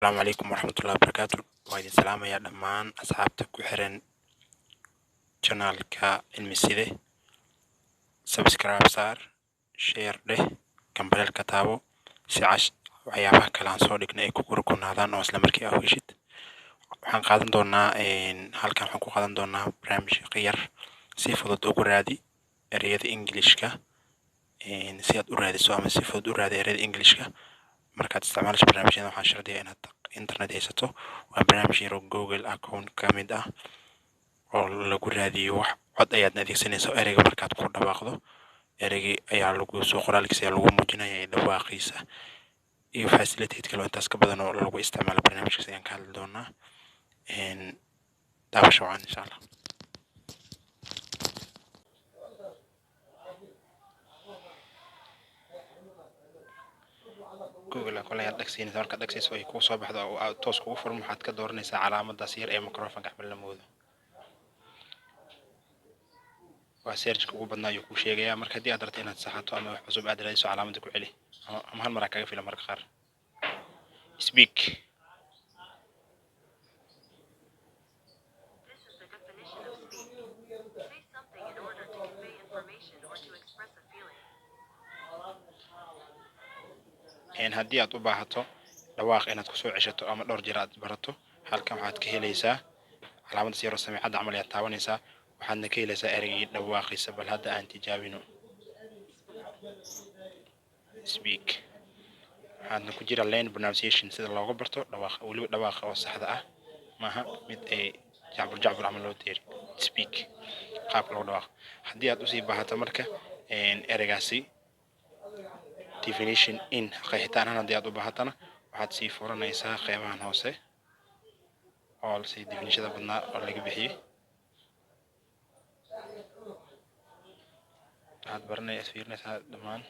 Asalaamu calaykum waraxmatullahi wabarakaatu. Waa idin salaamayaa dhammaan asxaabta ku xiran channelka Cilmi Side. Subscribe saar, share dheh, gambaleelka taabo si cash waxyaabaha kale aan soo dhignay ay kugu rukunaadaan oo isla markii aa heshid. Waxaan qaadan doonaa, halkan waxaan ku qaadan doonaa barnaamij yar si fudud ugu raadi ereyada Englishka, si aad u raadiso ama si fudud u raadi ereyada Englishka. Markaad isticmaalayso barnaamijyadan, waxaan shardiyaa inaad internet haysato. Waa barnaamij yar oo Google account ka mid ah oo lagu raadiyo wax cod ayaadna adeegsanaysaa. Ereyga markaad ku dhawaaqdo, ereygii ayaa lagu soo qoraalkiisa ayaa lagu muujinaya iyo dhawaaqiisa iyo facilitate kale oo intaas ka badan oo lagu isticmaalo barnaamijkaas ayaan ka hadli doonaa. Daawasho wacan, insha Allah. Google kole ayaad dhagsiinaysaa. Markaad dhagsiiso ay kuu soo baxdo oo aad toos kugu furmo, waxaad ka dooranaysaa calaamadaas yar ee microphone camal la moodo. Waa searchka ugu badnaa ayuu kuu sheegayaa. Marka haddii aad rabto inaad saxato ama wax cusub aad raadiso, calaamadda ku celi ama hal mar aa kaga filan marka qaar. Speak. This is the definition of speak. Say something in order to convey information or to express a feeling. Haddii aad u baahato dhawaaq inaad kusoo ceshato ama dhowr jeer aad barato, halkan waxaad ka helaysaa calaamaddaas yaroo samiicadda camal ayaad taabanaysaa, waxaadna ka helaysaa ereygii dhawaaqiisa. Bal hadda aan tijaabino. Speak. Waxaadna ku jira learn pronunciation, sida looga barto dhawaaqa, weliba dhawaaqa oo saxda ah, maaha mid ay jacbur jacbur camal loo deeri. Speak, qaabka loogu dhawaaqo. Haddii aad usii baahato marka ereygaasi definition in qeexitaan ahaan haddii aad u baahatana, waxaad sii furanaysaa qeybahan hoose oo si definitionada badnaa oo laga bixiyey. Waxaad baranaysaa, fiirinaysaa dhammaan.